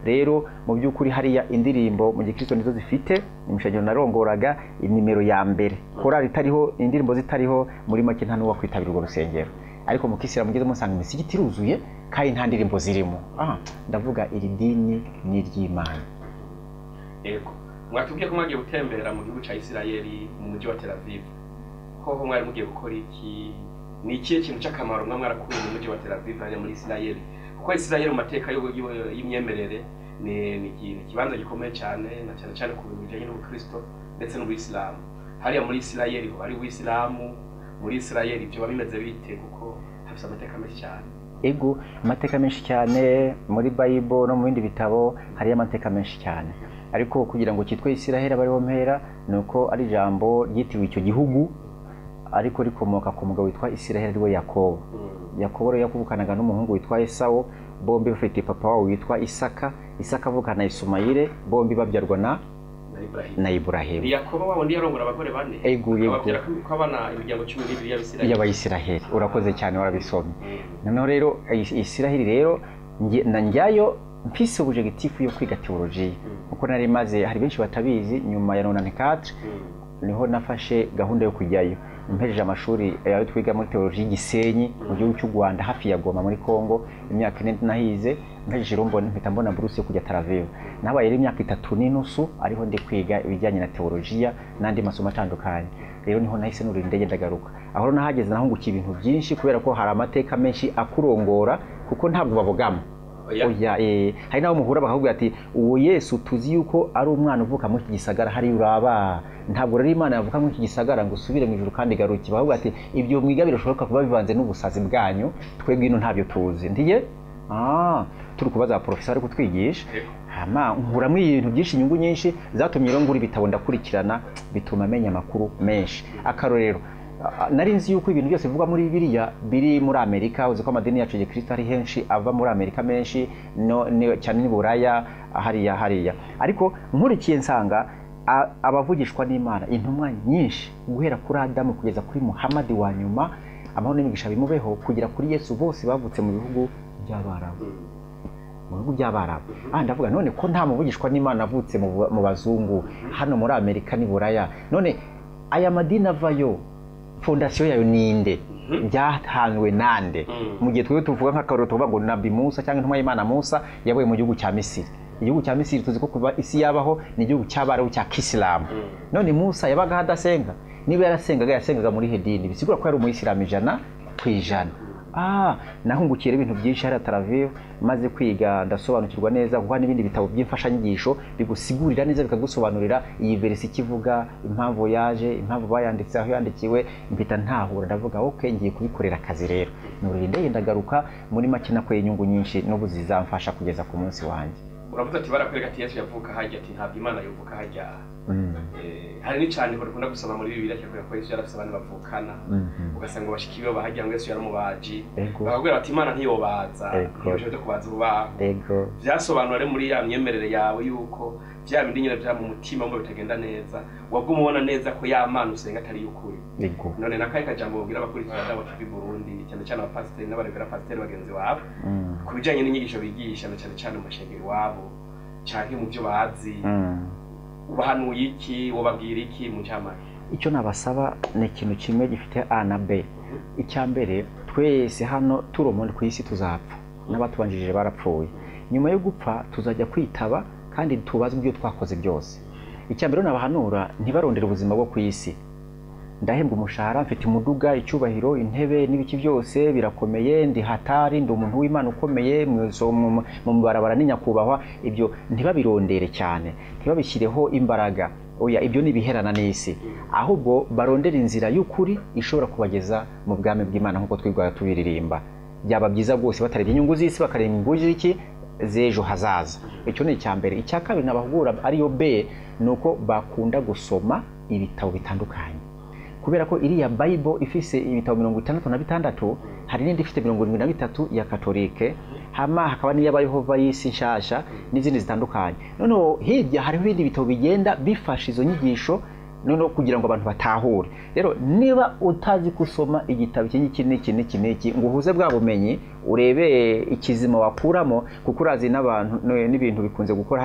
Rero mu by'ukuri hariya indirimbo mu gikristo nizo zifite imishagiro narongoraga inimero ya mbere. Korari itariho, indirimbo zitariho, muri make nta n'uwa kwitabira urwo rusengero. Ariko mu Kisilamu ngeze musanga imisigiti iruzuye kandi nta ndirimbo zirimo. Ndavuga iri dini ni iry'Imana. Yego. Mwatubwiye ko mwagiye gutembera mu gihugu ca Isirayeli mu mujyi wa Tel Aviv. Hoho mwari mugiye gukora iki? Ni ikihe kintu cy'akamaro mwa mwarakuye mu mujyi wa Tel Aviv hariya muri Isirayeli? Kuko Isirayeli mu mateka y'imyemerere ni ikibanza gikomeye cyane, na cyane cyane ku bintu bijyanye n'ubukristo ndetse n'ubuyisilamu. Hariya muri Isirayeli ho hari ubuyisilamu, muri Isirayeli ibyo bimeze bite? Kuko hafite amateka menshi cyane. Ego, amateka menshi cyane muri Bible no mu bindi bitabo hari amateka menshi cyane. Ariko kugira ngo cyitwe Isiraheli abariho mpera nuko ari ijambo ryitiriwe icyo gihugu, ariko rikomoka ku mugabo witwa Isiraheli ariwe Yakobo. Yakobo rero yakuvukanaga n'umuhungu witwa Esawo, bombi bafite papa wabo witwa Isaka. Isaka avukana na Isumayile, bombi babyarwa na Ibrahim. Yakobo wabo ndi yarongora abagore bane. Ego, yego. Ababyara ko abana imiryango 12 y'Abisiraheli. Y'Abayisiraheli. Urakoze cyane warabisomye. Noneho rero Isiraheli rero na njyayo mfise objectif yo kwiga theologie, kuko nari maze hari benshi batabizi, nyuma ya 94 niho nafashe gahunda yo kujyayo. Mpejeje amashuri yayo twiga muri theologie Gisenyi mu gihugu cy'u Rwanda hafi ya Goma muri Kongo, imyaka 4 nahize. Mpejeje rero mbona mpita mbona buruse yo kujya Tel Aviv. Nabaye rero imyaka 3.5 ariho ndi kwiga ibijyanye na theologie n'andi masomo atandukanye. Rero niho nahise nurira indege ndagaruka. Aho nahageze nahungukiye ibintu byinshi kubera ko hari amateka menshi akurongora, kuko ntabwo babogama. Oya, hari nabo muhura bakakubwira ati uwo Yesu tuzi yuko ari umwana uvuka muri iki gisagara hari uraba, ntabwo rero Imana yavuka muri iki gisagara ngo usubire mu ijuru kandi garuke. Bakakubwira ati ibyo mwiga birashoboka kuba bivanze n'ubusazi bwanyu, twebwe ino ntabyo tuzi. Ndiye turi kubaza professor ari kutwigisha. Hama nkuramo ibintu byinshi, inyungu nyinshi zatumye rero ngura ibitabo ndakurikirana, bituma menya amakuru menshi. Akarorero, nari nzi yuko ibintu byose bivugwa muri Bibiliya biri muri Amerika. Uzi ko amadini yacu ya Kristo ari henshi ava muri Amerika menshi, no cyane ni Buraya hariya hariya. Ariko nkurikiye nsanga abavugishwa n'Imana intumwa nyinshi guhera kuri Adamu kugeza kuri Muhammad wa nyuma, amahoro n'imigisha bimubeho, kugera kuri Yesu, bose bavutse mu bihugu by'Abarabu. Mu bihugu by'Abarabu. Ndavuga none ko nta muvugishwa n'Imana avutse mu bazungu hano muri Amerika ni Buraya, none aya madini avayo fondasiyo yayo ninde? Byahanwe nande? Mu gihe twebwe tuvuga nk'akaroro tuvuga ngo Nabi Musa cyangwa intumwa y'Imana Musa yabaye mu gihugu cya Misiri. Igihugu cya Misiri tuzi ko kuva isi yabaho ni igihugu cy'Abarabu cya Kisilamu. None Musa yabaga adasenga? Niba yarasengaga yasengaga muri hedini, bisigura ko yari umuyisilamu 100%. Nahungukiye ibintu byinshi hariya Tel Aviv, maze kwiga ndasobanukirwa neza, kuko n'ibindi bitabo by'imfashanyigisho bigusigurira neza, bikagusobanurira iyi verse ikivuga, impamvu yaje, impamvu bayanditse, aho yandikiwe. Mpita ntahura ndavuga okay, ngiye kubikorera akazi rero. Nurira indege ndagaruka, muri make nakoye inyungu nyinshi n'ubu zizamfasha kugeza ku munsi wanjye. Uravuze ati barakwereka ati Yesu yavuka hajya, ati ntabwo Imana yovuka hajya. Hari n'icandiko dukunda gusoma muri Bibiliya kivuga ko Yesu yarafise abantu bavukana, ugasanga bashiki biwe bahagira ngo Yesu yaramubaji, bakakubwira bati Imana ntiyobaza, ntiyoshoboye kubaza urubaho. Vyasobanura rero muri ya myemerere yawe yuko vya bindi nyine vya mu mutima ngo bitagenda neza, wabwo umubona neza ko ya Mana usenga atari y'ukuri. None nakaye kajambo babwira abakurikira Dawa TV Burundi, cyane cyane abapasiteri n'abarevera pasiteri bagenzi wabo, ku bijanye n'inyigisho bigisha na cyane cyane mu mashengero iwabo canke mu byo bazi, ubahanuye iki, wobabwira iki mu cyamake? Icyo nabasaba ni ikintu kimwe gifite A na B. Icya mbere, twese hano turi umuntu ku isi tuzapfa, n'abatubanjirije barapfuye. Nyuma yo gupfa tuzajya kwitaba kandi tubazwe ibyo twakoze byose. Icya mbere nabahanura, ntibarondere ubuzima bwo ku isi, Ndahembwa umushahara, mfite umuduga, icyubahiro, intebe n'ibiki byose birakomeye, ndi hatari, ndi umuntu w'Imana ukomeye, mu barabara ni nyakubahwa. Ibyo ntibabirondere cyane, ntibabishyireho imbaraga. Oya, ibyo ni ibiherana n'isi. Ahubwo barondera inzira y'ukuri ishobora kubageza mu bwami bw'Imana nk'uko twigwaga tubiririmba. Byaba byiza rwose batarebye inyungu z'isi, bakareba inyungu z'iki z'ejo hazaza. Icyo ni icya mbere. Icya kabiri nabahugura ariyo B, ni uko bakunda gusoma ibitabo bitandukanye, kubera ko iriya Bible ifise ibitabo 66, hari n'indi ifite 73 ya Katolike, hama hakaba n'iy'Abayehova y'isi nshasha n'izindi zitandukanye. Noneho hirya hariho ibindi bitabo bigenda bifasha izo nyigisho, noneho kugira ngo abantu batahure. Rero niba utazi gusoma igitabo iki n'iki n'iki n'iki n'iki, ngo uhuze bwa bumenyi, urebe ikizima wakuramo, kuko urazi n'abantu n'ibintu bikunze gukora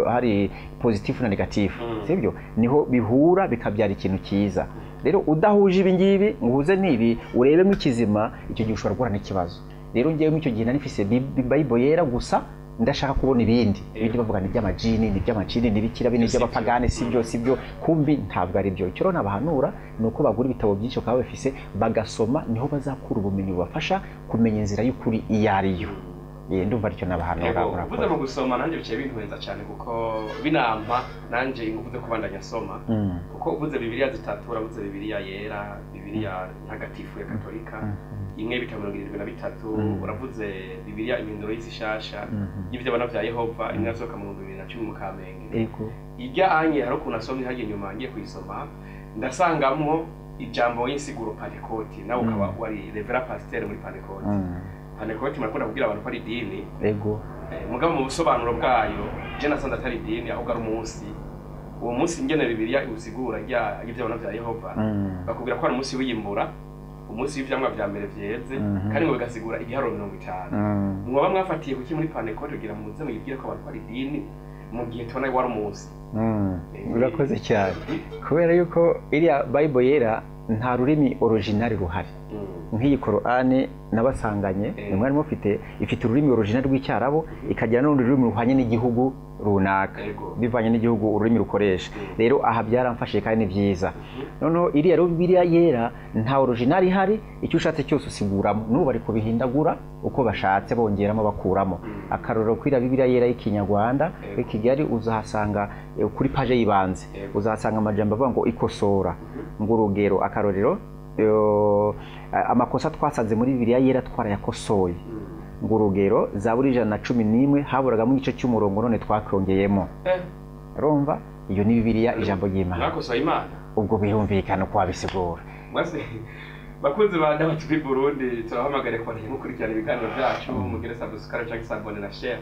hari positif na negatif, sibyo? Niho bihura bikabyara ikintu cyiza. Rero udahuje ibi ngibi ngo uhuze n'ibi, urebemo ikizima, icyo gihe ushobora guhura n'ikibazo. Rero ngewe muri icyo gihe nari mfise Bible yera gusa, ndashaka kubona ibindi. Ibindi bavuga ni iby'amajini, ni iby'amajini, ni ibikira, ni iby'abapagani, si byo, si byo, kumbi ntabwo ari byo. Icyo rero nabahanura ni uko bagura ibitabo byinshi bakaba babifise, bagasoma, niho bazakura ubumenyi bubafasha kumenya inzira y'ukuri iyo ari yo. Ndumva aricyo nabahanura. Uvuze mu gusoma nanjye bicaye bintwenza cyane, kuko binampa nanjye ingufu zo kubandanya nsoma. Kuko uvuze Bibiliya zitatu, uravuze Bibiliya yera, Bibiliya ntagatifu ya Katolika, imwe y'ibitabo 73, uravuze Bibiliya imihinduro y'isi nshasha y'ivyabona vya Yehova, imwe yasohoka mu 2010 mu Kamenge. Irya anye hari ukuntu asomye harya inyuma, ngiye kuyisoma ndasangamwo ijambo y'insiguro Pantekoti, nawe ukaba wari Reverend Pasteur muri Pantekoti. Pantekoti murakunda kubwira abantu ko ari idini. Mugabo mu busobanuro bwayo je nasanze atari idini, ahubwo ari umunsi. Uwo munsi ingene Bibiliya iwusigura ry'ivyabona vya Yehova, bakubwira ko ari umunsi w'iyimbura, umunsi w'ivyamwa vya mbere vyeze, kandi ngo bigasigura igiharuro 50. Mwaba mwafatiye kuki muri Pantekoti kugira muze muyibwire ko abantu ari idini mu gihe tubona wari umunsi? Urakoze cyane, kubera yuko iriya Bible yera nta rurimi original ruhari. Nk'iyi Korani nabasanganye, mwari mufite, ifite ururimi original rw'Icyarabu, ikagira n'urundi rurimi ruhanye n'igihugu runaka, bivanye n'igihugu ururimi rukoresha. Rero aha byaramfashije kandi ni byiza. Noneho iriya rero Bibiliya yera nta original ihari, icyo ushatse cyose usiguramo. N'ubu bari kubihindagura uko bashatse, bongeramo bakuramo. Akarorero kuri Bibiliya yera y'Ikinyarwanda i Kigali, uzahasanga kuri page y'ibanze, uzahasanga amajambo avuga ngo ikosora, ngo urugero, akarorero, amakosa twasanze muri Bibiliya yera twarayakosoye. Ngo urugero, Zaburi 111 haburagamo igice cy'umurongo, none twakongeyemo. Urumva iyo ni Bibiliya, ijambo ry'Imana. Mwakosoye Imana? Ubwo birumvikana uko wabisigura. Bakunzi ba Dawa TV Burundi, turabahamagare kubandanya mukurikirana ibiganiro byacu, mugire subscribe cyangwa s'abonner na share.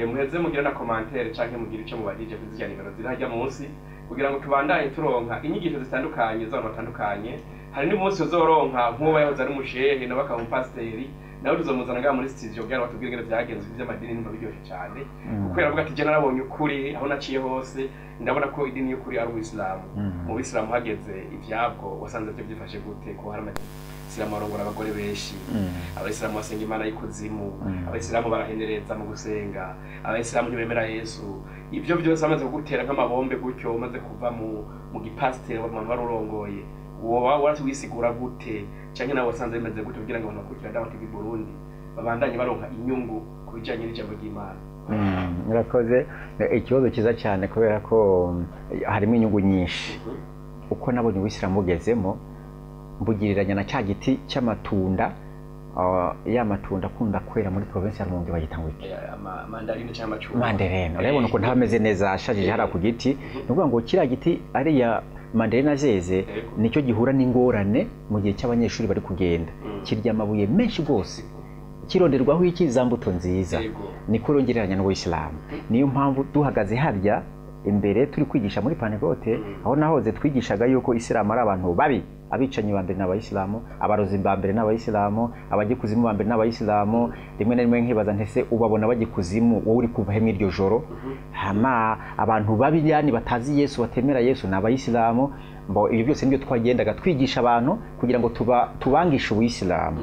Muheze mugire na commentaire canke mugire ico mubajije kuri zirya nimero ziri hajya munsi, kugira ngo tubandanye turonka inyigisho zitandukanye z'abantu batandukanye. Hari n'umunsi uzoronka nk'uwo yahoze ari umushehe nawe akaba umupasiteri, nawe tuzomuzana ngaha muri studio kugira ngo batubwire ingene vyagenze ivy'amadini, nimba biryoshe cyane. Kuko yaravuga ati je narabonye ukuri aho naciye hose, ndabona ko idini y'ukuri ari Ubuyisilamu. Mu Bisilamu hageze ivyabwo wasanze byo byifashe gute? Ko hari abayisilamu barongora abagore benshi, abayisilamu basenga Imana y'ikuzimu, abayisilamu barahenereza mu gusenga, abayisilamu ntibemera Yesu. Ivyo byose amaze kugutera nk'amabombe gutyo, umaze kuva mu gipasiteri abantu wari urongoye, woba waratuwisigura gute, canke nawe wasanze bimeze gute, kugira ngo abantu bakurikira Dawa TV Burundi babandanye baronka inyungu ku bijanye n'ijambo ry'Imana? Murakoze, ikibazo cyiza cyane, kubera ko harimo inyungu nyinshi. Uko nabonye Ubuyisilamu bugezemo, mbugiriranya na cya giti cy'amatunda, ya matunda akunda kwera muri province ya Rumonge, bayita ngo iki? Mandarine cyangwa amacunga. Mandarine. Urabona ukuntu aba ameze neza, ashajije hariya ku giti. Ni ukuvuga ngo kiriya giti ariya mandarine azeze, nicyo gihura n'ingorane mu gihe cy'abanyeshuri bari kugenda. Kirya amabuye menshi rwose, kironderwaho iki? Za mbuto nziza. Niko rongereranya n'Ubuyisilamu. Niyo mpamvu duhagaze harya imbere turi kwigisha muri Pantekote, aho nahoze twigishaga yuko Isilamu ari abantu babi, abicanyi ba mbere n'abayisilamu, abarozi ba mbere n'abayisilamu, abajya ikuzimu ba mbere n'abayisilamu. Rimwe na rimwe nkibaza ntese ubabona bajya ikuzimu, wowe uri kuva he mw'iryo joro? Hama abantu babi yani batazi Yesu, batemera Yesu, ni abayisilamu. Mbo ibyo byose nibyo twagendaga twigisha abantu kugira ngo tubangishe Ubuyisilamu.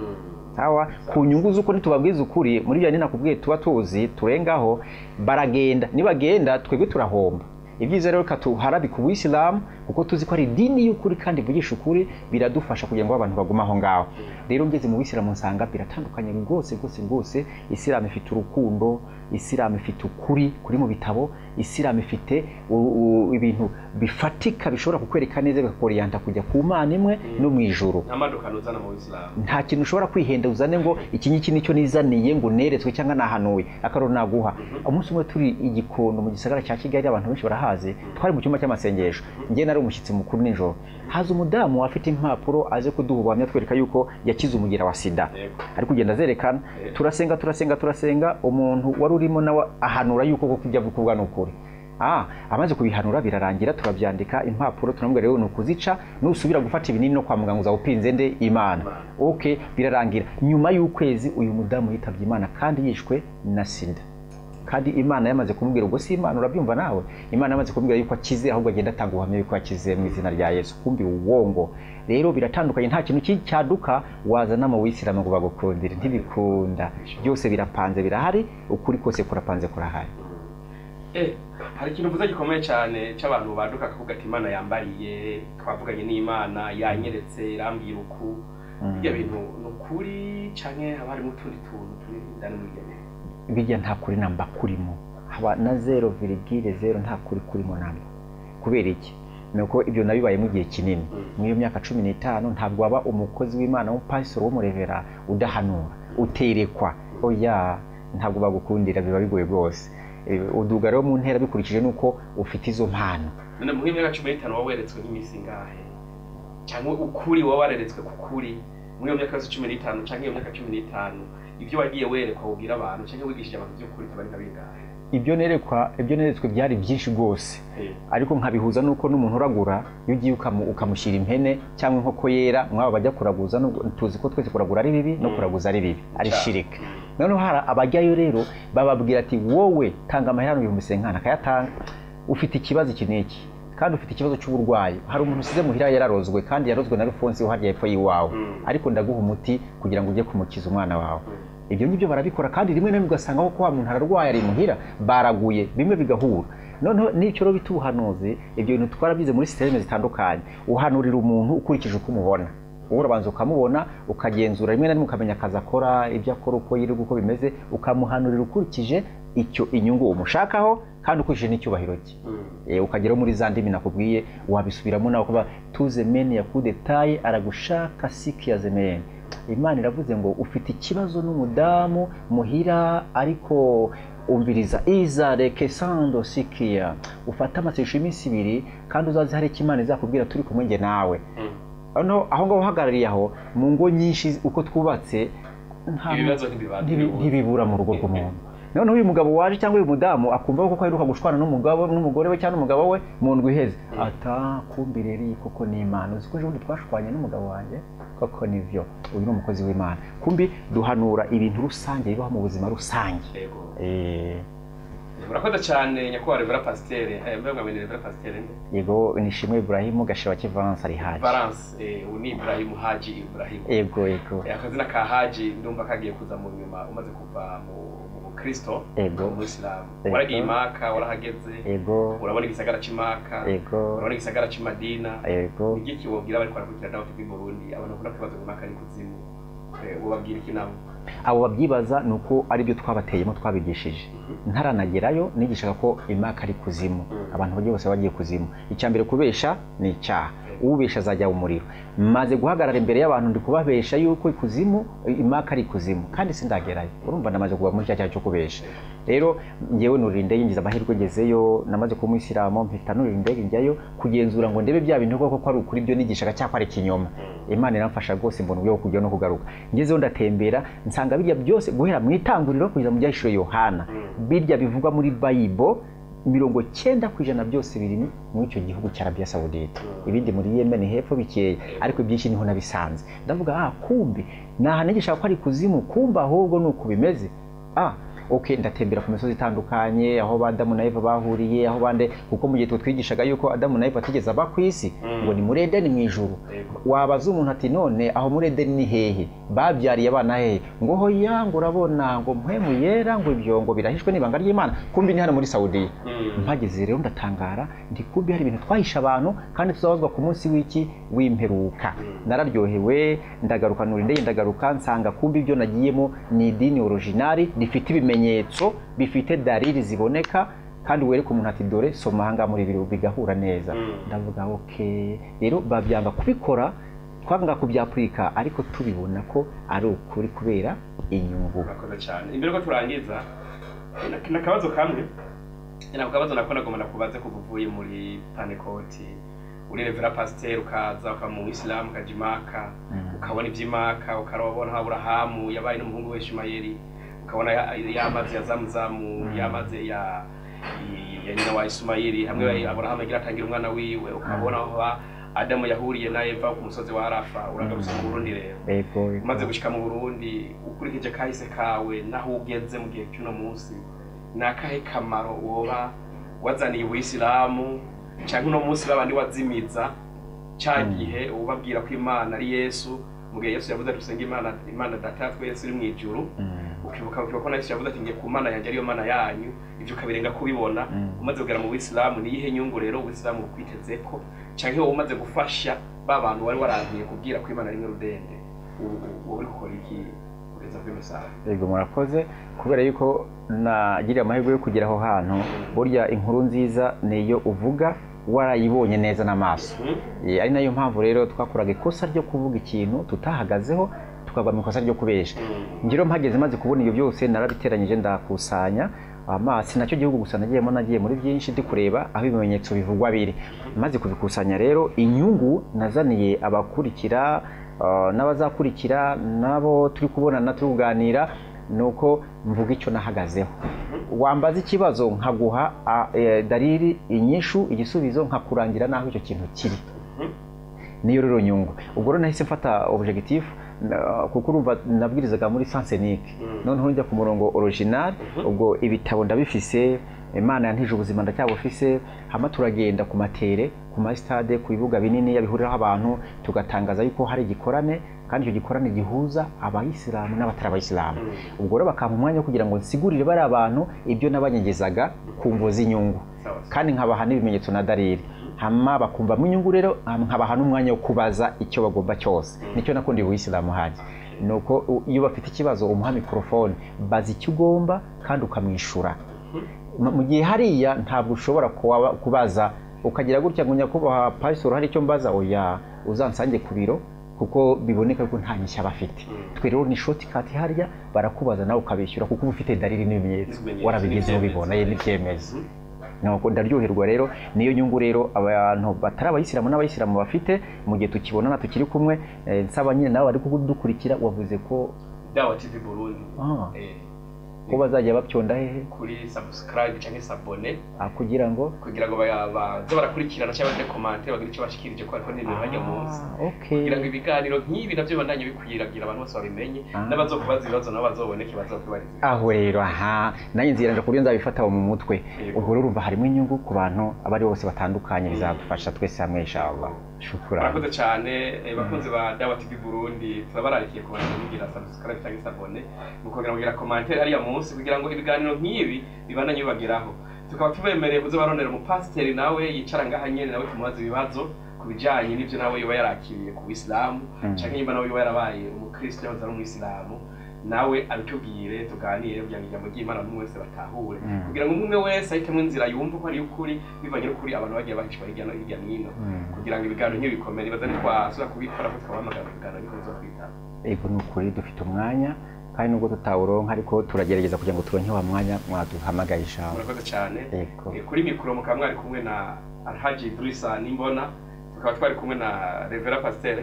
Sawa, ku nyungu z'uko nitubabwiza ukuri muri bya nakubwiye tuba tuzi turengaho, baragenda, nibagenda twebwe turahomba. Ibyiza rero katuharabika Ubuyisilamu Kuko tuzi ko ari idini y'ukuri kandi ivugisha ukuri, biradufasha kugira ngo abantu bagume aho ngaho. Rero ngeze mu bisilamu nsanga biratandukanye rwose rwose rwose. Isilamu ifite urukundo, isilamu ifite ukuri kuri mu bitabo, isilamu ifite ibintu bifatika bishobora kukwereka neza, bikakoriyanta kujya ku Mana imwe no mu ijuru. Nta madukano uzana mu Isilamu. Nta kintu ushobora kwihenda uzane ngo iki ngiki nicyo nizaniye ngo neretswe cyangwa nahanuye. Akaroro naguha, umunsi umwe turi i Gikondo mu gisagara cya Kigali, abantu benshi barahazi, twari mu cyumba cy'amasengesho, njye nari umushyitsi mukuru nijoro, haza umudamu afite impapuro aje kuduha ubuhamya atwereka yuko yakize umugera wa sida. Ari kugenda azerekana, turasenga turasenga turasenga, umuntu wari urimo nawe ahanura yuko koko ibyo avuga ni ukuri. Amaze kubihanura birarangira, turabyandika impapuro, turamubwira rero ni ukuzica, nusubira gufata ibinini no kwa muganga uzawupinze nde Imana. Okay, birarangira. Nyuma y'ukwezi uyu mudamu yitabye Imana kandi yishwe na sida. Kandi Imana yamaze kumubwira, ubwo si Imana urabyumva nawe, Imana yamaze kumubwira yuko akize, ahubwo agenda atanga ubuhamya yuko akize mu izina rya Yesu. Kumbi uwongo. Rero biratandukanye, nta kintu cyaduka wazana mu Wisilamu ngo bagukundire, ntibikunda. Byose birapanze birahari, ukuri kose kurapanze kurahari. Hari ikintu uvuze gikomeye cyane cy'abantu baduka akavuga ati Imana yambariye, twavuganye n'Imana, yanyeretse, irambwira uku. Ibyo bintu ni ukuri canke haba harimo utundi tuntu turi indani muri ibyo bintu? Bijya nta kuri namba kurimo, haba na 0,0 nta kuri kurimo namba. Kubera iki? Nuko ibyo nabibayemo igihe kinini. Muri iyo myaka 15 ntabwo waba umukozi w'Imana w'umupasitoro w'umurevera udahanura, uterekwa. Oya, ntabwo bagukundira, biba bigoye rwose. Uduga rero mu ntera bikurikije nuko ufite izo mpano. None muri myaka 15 wowe weretswe nk'imisi ngahe? Cyangwa ukuri wowe wareretswe ku kuri muri iyo myaka 15 cyangwa iyo myaka 15, ibyo wagiye werekwa ubwira abantu cyangwa wigishije abantu by'ukuri tabari nka bingahe? Ibyo nerekwa, ibyo neretswe byari byinshi rwose. Ariko nkabihuza nuko n'umuntu uragura, iyo ugiye ukamushyira impene cyangwa inkoko yera, mwaba bajya kuraguza, tuzi ko twese kuragura ari bibi no kuraguza ari bibi, ari shirika. Noneho hari abajyayo rero bababwira ati wowe tanga amahera 50,000, akayatanga, ufite ikibazo iki n'iki, kandi ufite ikibazo cy'uburwayi, hari umuntu usize muhira yararozwe kandi yarozwe na Alphonse uharya hepfo y'iwawe, ariko ndaguha umuti kugira ngo ujye kumukiza umwana wawe. Ibyo ngibyo barabikora, kandi rimwe na rimwe ugasanga ko wa muntu ararwaye ari muhira, baraguye, bimwe bigahura. Noneho n'icyo rero bita ubuhanuzi, ibyo bintu twarabyize muri systeme zitandukanye. Uhanurira umuntu ukurikije uko umubona, wowe urabanza ukamubona, ukagenzura rimwe na rimwe ukamenya akazi akora, ibyo akora, uko yirirwa, uko bimeze, ukamuhanurira ukurikije icyo inyungu umushakaho kandi ukurikije n'icyubahiro cye. Ukagera muri za ndimi nakubwiye, wabisubiramo nawe kuba tuze mene ya kudetaye aragushaka sikia zemene. Imana iravuze ngo ufite ikibazo n'umudamu muhira, ariko umviriza iza rekesando sikia, ufata amasengesho y'iminsi 2 kandi uzaze hari icyo Imana izakubwira turi kumwe nge nawe. Noneho aho ngaho uhagarariye aho mu ngo nyinshi uko twubatse ntibibura mu rugo rw'umuntu. Noneho uyu mugabo waje cyangwa uyu mudamu akumva ko aheruka gushwana n'umugabo n'umugore we cyangwa umugabo we mu ndwi iheze, ata kumbi rero iyi koko ni Imana, uzi ko ejo bundi twashwanye n'umugabo wanjye, koko nivyo, uyu ni umukozi w'Imana. Kumbi duhanura ibintu rusange bibaho mu buzima rusange. Murakoze cyane nyakubahwa Reverend Pasteur. Mbe mwamene Reverend Pasteur nde? Yego, nishimwe Ibrahim Gashira Kivanse ari Haji. Valence, uyu ni Ibrahim Haji Ibrahim. Yego yego. Akazina ka Haji ndumva kagiye kuza mu nyuma umaze kuva mu Kristo, mu Islam. Waragiye Maka, warahageze. Yego. Urabona igisagara c'Imaka. Yego. Urabona igisagara c'Imadina. Yego. Igiki wobwira bari kwarakurikira Dawa TV Burundi, abantu bakunda kwibaza ngo Maka ari kuzimu. Ubabwira iki nabo? Abo babyibaza nuko ari byo twabateyemo twabigishije. Ntaranagerayo nigishaga ko Imaka ari kuzimu. Abantu bagiye bose bagiye kuzimu. Icya mbere kubesha ni icyaha. Ubesha azajya umuriro. Maze guhagarara imbere y'abantu ndi kubabesha yuko ikuzimu Imaka ari kuzimu kandi sindagerayo. Urumva namaze kuba muri cya cyo kubesha. Rero ngewe nurira indege ngize amahirwe ngezeyo, namaze kuba umuyisilamu mpita nurira indege njyayo kugenzura ngo ndebe bya bintu koko ko ari ukuri byo nigishaga cyangwa ari ikinyoma. Imana iramfasha rwose mbona uburyo bwo kujya no kugaruka. Ngezeyo ndatembera nsanga birya byose guhera mu itanguriro kugeza mu byahishuriwe Yohana, birya bivugwa muri Bible 90% byose biri muri icyo gihugu cya Arabia Saudite, ibindi muri Yemen hepfo bikeya, ariko byinshi niho nabisanze. Ndavuga kumbi naha nigisha ko ari kuzimu, kumba ahubwo nuko bimeze. Okay, ndatembera ku misozi itandukanye aho ba Adamu na Eva bahuriye, aho bande, kuko mu gihe twe twigishaga yuko Adamu na Eva atigeze aba ku isi, ngo ni muri Edeni mu ijuru. Wabaza umuntu ati none aho muri Edeni ni hehe, babyariye abana hehe? Ngo hoya, ngo urabona ngo mpwemu yera, ngo ibyo ngo birahishwe n'ibanga ry'Imana, kumbi ni hano muri Saudiya. Mpageze rero ndatangara, ndi kumbi hari ibintu twahisha abantu kandi tuzabazwa ku munsi w'iki w'imperuka. Nararyohewe, ndagaruka nura indege, ndagaruka nsanga kumbi ibyo nagiyemo ni idini originali rifite ibimenyetso, bifite dalili ziboneka, kandi wereka umuntu ati dore soma aha ngaha muri bibiri bigahura neza. Ndavuga okay, rero babyanga kubikora, twanga kubyapurika, ariko tubibona ko ari ukuri kubera inyungu. Urakoze cyane. Imbere ko turangiza, nakabazo kamwe, nako kabazo nako nagomba nakubaze kuva uvuye muri Pantekoti uri Reverend Pasteur, ukaza ukaba mu Islam, ukaja Imaka, ukabona ivy'Imaka, ukarabona aho Aburahamu yabaye n'umuhungu we Ishimayeli, ukabona y'amazi ya Zamzamu, y'amazi ya nyina wa Ismaili, hamwe Aburahamu agira atangira umwana wiwe, ukabona aho Adamu yahuriye na Eva ku musozi wa Arafa. Uragarutse mu Burundi rero. Umaze gushika mu Burundi, ukurikije kahise kawe naho ugeze mu gihe cy'uno munsi, ni akahe kamaro woba wazaniye Ubuyisilamu, canke uno munsi babandi wazimiza ca gihe ubabwira ko Imana ari Yesu, mu gihe Yesu yavuze ati usenge Imana, Imana Data twese uri mu ijuru, ukibuka ko na Yesu yavuze ati ngiye ku Mana yanjye ariyo Mana yanyu, ivyo ukabirenga kubibona. Umaze kugera mu Buyisilamu, ni iyihe nyungu rero Ubuyisilamu bukwitezeko, canke wowe umaze gufasha ba bantu wari warangiye kubwira ko Imana ari imwe rudende, wowe uri gukora iki kugeza kuri rusange? Yego, murakoze. Kubera yuko nagiriye amahirwe yo kugera aho hantu, burya inkuru nziza niyo uvuga warayibonye neza n'amaso. Ari nayo mpamvu rero twakoraga ikosa ryo kuvuga ikintu tutahagazeho, tukagwa mu ikosa ryo kubesha. Ngiro mpageze maze kubona ibyo byose, narabiteranyije ndakusanya. Amazi nacyo gihugu gusa nagiyemo, nagiye muri byinshi ndi kureba aho ibimenyetso bivugwa biri. Maze kubikusanya rero, inyungu nazaniye abakurikira, n'abazakurikira, nabo turi kubonana turi kuganira, nuko mvuga icyo nahagazeho. Wambaza ikibazo nkaguha dalili, inyishu, igisubizo, nkakurangira naho icyo kintu kiri. Niyo rero nyungu. Ubwo rero nahise mfata objectif, kuko urumva nabwirizaga muri Sansenike, noneho njya ku murongo original. Ubwo ibitabo ndabifise, Imana yantije ubuzima ndacyabufise. Hama turagenda ku matere, ku ma stade, ku bibuga binini bihuriraho abantu, tugatangaza yuko hari igikorane, kandi icyo gikorane gihuza abayisilamu n'abatari abayisilamu. Ubwo rero bakampa umwanya wo kugira ngo nsigurire bari abantu ibyo nabanyegezaga ku mvo z'inyungu, kandi nkabaha n'ibimenyetso na dalili. Hama bakumvamo inyungu rero, nkabaha n'umwanya wo kubaza icyo bagomba cyose. Nicyo nakundiye ubuyisilamu haje, nuko iyo bafite ikibazo umuha mikrofone, baza icyo ugomba kandi ukamwishura. Mu gihe hariya ntabwo ushobora kubaza ukagira gutya ngo nyakubahwa pastor hari icyo mbaza, oya uzansange ku biro, kuko biboneka ko nta nyishya bafite. Twe rero ni shortcut, harya barakubaza nawe ukabishyura, kuko uba ufite dalili n'ibimenyetso, warabigezeho ubibona n'ibyemezo. Nuko ndaryoherwa rero, niyo nyungu rero abantu batari abayisilamu n'abayisilamu bafite mu gihe tukibonana tukiri kumwe. Nsaba nyine nawe bari kudukurikira, wavuze ko Dawa TV Burundi ko bazajya babyonda hehe? Kuri subscribe canke s'abonner, kugira ngo baze barakurikirana cyangwa bagire commentaire, bagire icyo bashikirije, ko ariko n'ibintu bajya munsi, kugira ngo ibiganiro nk'ibi navyo bibandanye bikwiragira, abantu bose babimenye, n'abazokubaza ibibazo nabo bazoboneke bazokubariza. Aho rero aha nanjye nziranje ku buryo nzabifata mu mutwe. Ubwo rero urumva harimo inyungu ku bantu abari bose batandukanye, bizadufasha twese hamwe inshallah. Shukran. Murakoze cyane bakunzi ba Dawa TV Burundi, turabararikiye kubandanya mugira subscribe cyangwa s'abonner, mukongera mugira commentaire hariya munsi, kugira ngo ibiganiro nk'ibi bibandanye bibageraho. Tukaba tubemereye kuza barondera umupasiteri nawe yicara ngaha nyene, nawe tumubaza ibibazo ku bijanye n'ivyo nawe yoba yarakiriye ku Bisilamu, canke nimba nawe yoba yarabaye umukristo yahoze ari umuyisilamu, nawe abitubwire, tuganire, kugira ngo ijambo ry'Imana n'umwe wese batahure, kugira ngo umwe wese ahitemo inzira yumva ko ari ukuri, bivanye n'ukuri abantu bagiye bahishwa hirya no hino, kugira ngo ibiganiro ntibikomere. Baza ntitwasubira kubikora ko twabahamagara ibiganiro niko bizokwitaba. Ego, ni ukuri dufite umwanya, kandi nubwo tutawuronka ariko turagerageza kugira ngo turonke wa mwanya mwaduhamagaye inshallah. Murakoze cyane. Kuri mikoro mukaba mwari kumwe na Alhaji Idrissa Nimbona, tukaba twari kumwe na Reverend Pasteur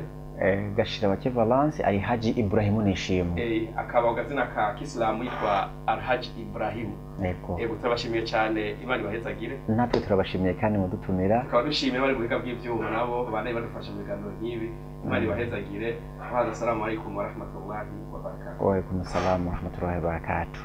Gashirabake Valence Alhaji Ibrahimu Nishimwe, akaba agazina ka Kisilamu yitwa Alhaji Ibrahimu. Yego, turabashimiye cyane, Imana ibahezagire. Natwe turabashimiye kandi mudutumira. Tukaba dushimiye bari mu biga by'ibyuma nabo banaye badufasha mu biganiro nk'ibi. Imana ibahezagire. Wa assalamu alaikum wa rahmatullahi wa barakatuh. Wa alaikum assalam wa rahmatullahi wa barakatuh.